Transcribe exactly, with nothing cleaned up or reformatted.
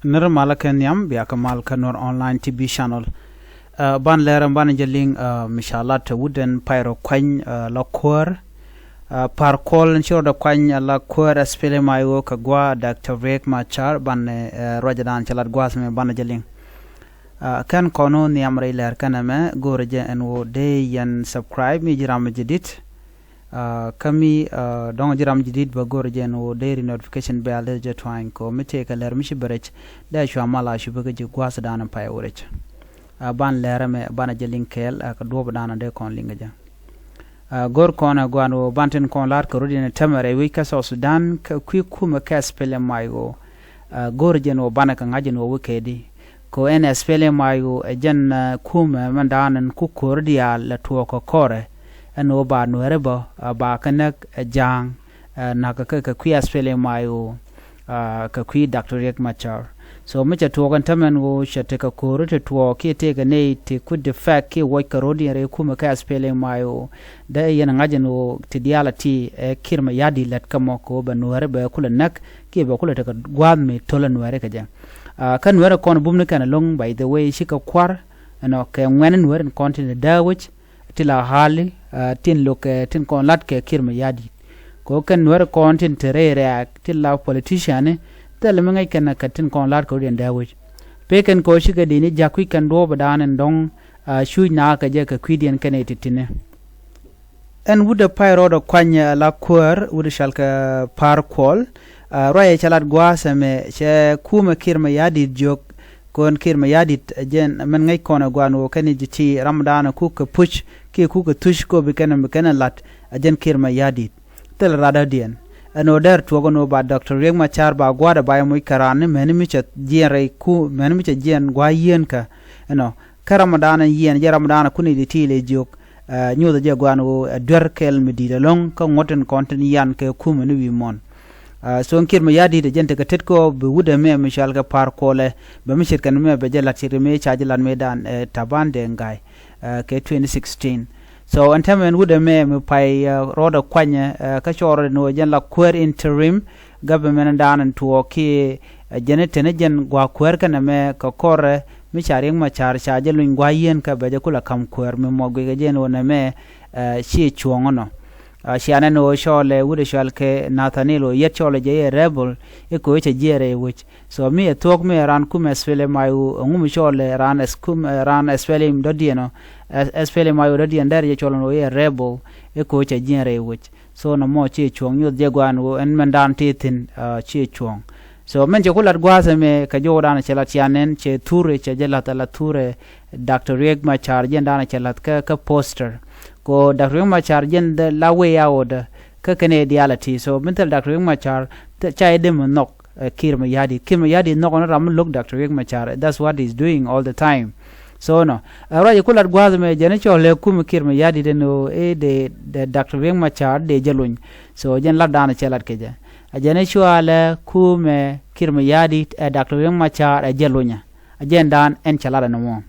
Nir malä kɛ nhiam bia kɛ mal kä Nuer Online T V channel. Ɛ, ban lɛr ɛn banɛ jɛ liŋ, ɛ, mi ca lat wut ɛn pay rɔ kuany, ɛ, la kuäär. Ɛ, Par Kuol ɛn ci rɔ dɛ kuany, ɛ, la kuäär ɛ SPLM-IO kɛ gua̱a̱ Doctor Riek Machar banɛ, ɛ, ruacdan cɛ lat gua̱a̱th mɛ banɛ jɛ liŋ. Ɛ, kɛn kɔn wä nhiam rɛy lɛr kɛn ɛmɛ go̱o̱rɛ jɛ ɛn wä dee yɛn subscribe mi ji̱ ram mi ji̱ dit. Ɛ, kä mi, ɛ, dɔ̱ŋ ji̱ ram ji̱ dit bä go̱o̱rɛ jɛ ɛn wä dee ri notification bell dee jɛ tuany kɔ mi tëëkɛ lɛr mi ci bɛ rɛc dee cua mal a cupi kä ji̱ gua̱a̱th dan pay wä rɛc. Ɛ, ban lɛr ɛmɛ banɛ jɛ liŋ kɛɛl, ɛ, kɛ duɔ̱ɔ̱p dan dee kɔn liŋ kɛ jɛ. Ɛ, go̱r kɔn ɛ guan wä ban tin kɔn la̱t kɛ rut in tämɛ rɛy wi̱c kä South Sudan kɛ kui̱ kumɛ kɛ SPLM-IO. Ɛ, go̱r jɛn wä banɛ kɛ ŋa̱c jɛn wä wi̱c kɛ di. Kɛ ɛn SPLM-IO ɛ jɛn, ɛ, kumɛ mɛn daanɛ ku ko̱r diaal lɛ tuɔɔk kɛ kɔrɛ. Ɛn wä ba nuɛrɛ bä, ɛ, ba kɛ näk ɛ ja̱a̱ŋ, ɛ, nakä kɛ kɛ kui̱ SPLM-IO, ɛ, kɛ kui̱ Doctor Riek Machar. So mi cɛ tuɔɔk ɛn tämɛn ɣöö cɛ tekɛ ko̱ri ti tuɔɔk kiɛ tëëkɛ nɛy ti ku defect kiɛ wuɔc kɛ ro̱diɛn rɛy kumɛ kɛ SPLM-IO. Dee yɛn ŋa̱c ɛn ɣöö ti diaal a ti ɛ Kiir Mayardit lät kä mɔ kɛ ɣöö bɛ nuɛɛri bɛ kulɛ näk kiɛ bɛ kulɛ tekɛ gua̱a̱th mi to̱l ɛ nuɛɛri kɛ jɛ. Ɛ, kä nuɛɛri kɔn bumni kɛn ɛlɔ̱ŋ, by the way, cikɛ kua̱r ɛnɔ kɛ ŋuɛ̈ni nuɛɛri kɔn tin dee wec ti la hali, ɛ, tin lo̱k, ɛ, tin kɔn lat kɛ Kiir Mayardit. Kɛ ɣöö kɛn nuɛɛri kɔn tin te rɛy rɛ̈ɛ̈k ti la politician ni thilɛ mi ŋäc kɛn kɛ tin kɔn lat kɛ rut in dee wec. Pekɛn kɛ ɣöö cikɛ dini ja̱k kui̱ kɛn duɔ̱ɔ̱p dan in dɔ̱ŋ, ɛ, cuc nakä kɛ jɛ kɛ kui̱diɛn kɛn ɛ ti̱ti̱ni. Ɛn wut ɛ pay rɔɔdɛ kuany, ɛ, la kuäär wut ɛ cɔal kɛ Par Kuol. Ɛ, ruacɛ cɛ lat gua̱a̱th ɛmɛ cɛ kumɛ Kiir Mayardit jiök. Kɔn Kiir Mayardit ɛ jɛn mɛn ŋäc kɔn ɛ gua̱a̱n wä kɛn i̱ ji̱ ti ram dan ɛ kuk kɛ puc kiɛ kuk kɛ thuc kɔ bi kɛn ɛ bi kɛn ɛ lat ɛ jɛn Kiir Mayardit. Thil ɛ rat dɔ̱diɛn. Ɛn ɣöö dɛr tuɔɔk ɛn ɣöö ba Doctor Riek Machar ba gua̱a̱dɛ ba yɛ moc kɛ raan ni mɛn mi cɛ jiɛɛn rɛy ku mɛn mi cɛ jiɛɛn gua̱a̱ yieenkä. Ɛnɔ kä ram dan ɛ yiɛɛn jɛ ram dan ɛ kun i̱ di ti lɛ jiök. Ɛ, nyuuth jɛ gua̱a̱n ɣöö ɛ duer kɛl mi di̱i̱t ɛlɔ̱ŋ kä ŋuɔ̱t tin kɔn tin yan kɛ kumɛ ni wi̱i̱ muɔ̱ɔ̱n. Ɛ, so Kiir Mayardit ɛ jɛn tekɛ tet kɔ bi wut ɛmɛ mi cɔal kɛ Par Kuol ɛ bɛ mi ce̱tkɛ ni mɛ bɛ jɛ la̱t ce̱tkɛ mi ca jɛ la̱t mëëdan, ɛ, Taban Deng Gai, ɛ, kɛ twenty sixteen. So ɛn täämɛ ɛn wut ɛmɛ mi pay, ɛ, rɔɔdɛ kuanyɛ, ɛ, kä cɔɔr rɔɔdɛ ni ɣöö jɛn la kuäär interim government dan ɛn tuɔɔk kiɛ, ɛ, jɛn i̱ teni jɛn gua̱a̱ kuäär kɛn ɛmɛ kɛ kɔrɛ mi ca Riek Machar ca jɛ luny gua̱a̱ yieenkä bɛ jɛ kulɛ ka̱m kuäär mi mɔ guikɛ jɛn ɣöö nɛmɛ, ɛ, ciɛ cuɔ̱ɔ̱ŋ ɛnɔ. Ɛ, cia nɛn ɣöö cɔɔlɛ wut ɛ cɔal kɛ Nathaniel Oyet cɔɔlɛ jɛ i̱ rebel i̱ kɛ ɣöö cɛ jiɛɛr ɛ wec. So mi ɛ thuɔ̱k mi ɛ raan kumɛ SPLM-IO, ɛŋu mi cɔɔlɛ raan ɛ kum, ɛ, raan SPLM dɔ̱diɛn ɔ, ɛ, SPLM-IO dɔ̱diɛn dɛr jɛ cɔɔl ɛn ɣöö i̱ ɛ rebel i̱ kɛ ɣöö cɛ jiɛɛr ɛ wec. So nɔmɔ ciɛ cuɔ̱ɔ̱ŋ nyuɔth jɛ gua̱a̱n ɣöö ɛn mɛn daan ti thi̱n, ɛ, ciɛ cuɔ̱ɔ̱ŋ. So mɛn cɛ ku lat gua̱a̱th ɛmɛ kɛ jɔwdan cɛ lat cia nɛn cɛ thurɛ cɛ jɛ la̱th ɛ la thurɛ Doctor Riek Machar jɛn dan cɛ la̱th kä, kä poster. Kɛ ɣöö Doctor Riek Machar jɛn the la way out, kä kɛn ɛ diaal ɛ ti. So min thil Doctor Riek Machar ca i̱ dee mi nhɔk, ɛ, Kiir Mayardit. Kiir Mayardit nhɔk ni ram mi lo̱k Doctor Riek Machar. That's what he's doing all the time. So nɔ, ɛ, ruac i̱ ku lat gua̱a̱th ɛmɛ jɛn i̱ cɔɔl ɛ kumɛ Kiir Mayardit ɛn ɣöö i̱ dee, dee Doctor Riek Machar dee jɛ luny. So jɛn lat dan cɛ lat kɛ jɛ. Ɛ jɛn i̱ cɔɔl ɛ kumɛ Kiir Mayardit ɛ Doctor Riek Machar ɛ jɛ lunyɛ. Ɛ jɛn dan ɛn cɛ lat ɛn ɛmɔ.